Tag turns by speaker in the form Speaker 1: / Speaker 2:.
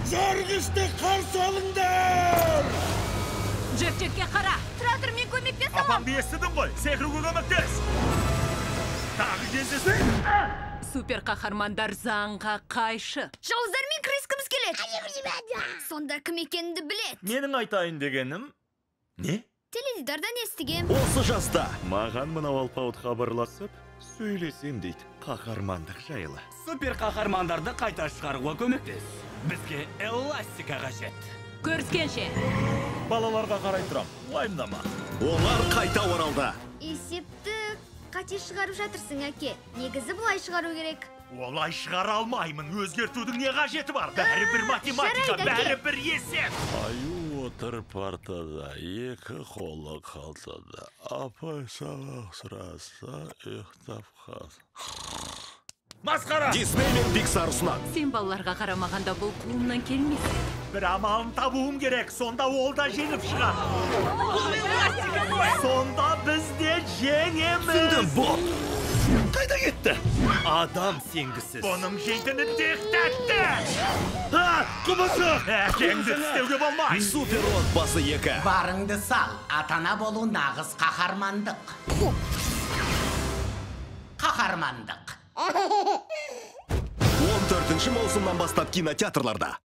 Speaker 1: Жарғышты қарсы алыңдар!
Speaker 2: Джек-Джекке қара!
Speaker 3: Тұра тұр, мен көмектесе аламын.
Speaker 1: Апамды естідің ғой, секіруге көмектес! Тағы кездесейік!
Speaker 2: Супер қаһармандар заңға қайшы.
Speaker 3: Жауыздармен күрескіміз келеді. Сонда кім екеніңді біледі.
Speaker 1: Менің айтайын дегенім не?
Speaker 3: Теледидардан естігем.
Speaker 4: Осы жазда маған мынау алпауыт хабарласып, сөйлесем дейді, қаһармандық жайлы.
Speaker 5: Супер қаһармандарды қайта шығаруға көмектес. Бізге эластика қажет.
Speaker 2: Көріскенше.
Speaker 1: Балаларға қарай тұрам, уайымдама.
Speaker 4: Олар қайта оралды.
Speaker 3: Есепті қате шығарып жатырсың, әке. Негізі былай шығару керек.
Speaker 1: Олай шығара алмаймын. Өзгертудің не қажеті бар? Бәрі бір математика,
Speaker 3: Жарайды, әке.
Speaker 1: бәрі бір есеп.
Speaker 6: Аю отыр партада, екі қолы қалтада. Апай сабақ сұраса, ұйықтап қал.
Speaker 1: Масқара!
Speaker 4: Дисней мен Пиксар ұсынады.
Speaker 2: Сен балаларға қарамағанда бұл қолымнан келмес.
Speaker 1: Бір амалын табуым керек, сонда ол да жеңіп шығады. Сонда біз де жеңеміз.
Speaker 5: Түсіндім, Боб. Қайда кетті? Адам сенгісіз.
Speaker 1: Бұның жейтіні тек тәтті.
Speaker 5: А, құбыжық!
Speaker 1: Әкеңді тістеуге болмайды.
Speaker 4: Супер отбасы 2.
Speaker 7: Барыңды сал, ата-ана болу нағыз қаһармандық. Қаһармандық.
Speaker 4: 14 маусымнан бастап кинотеатрларда.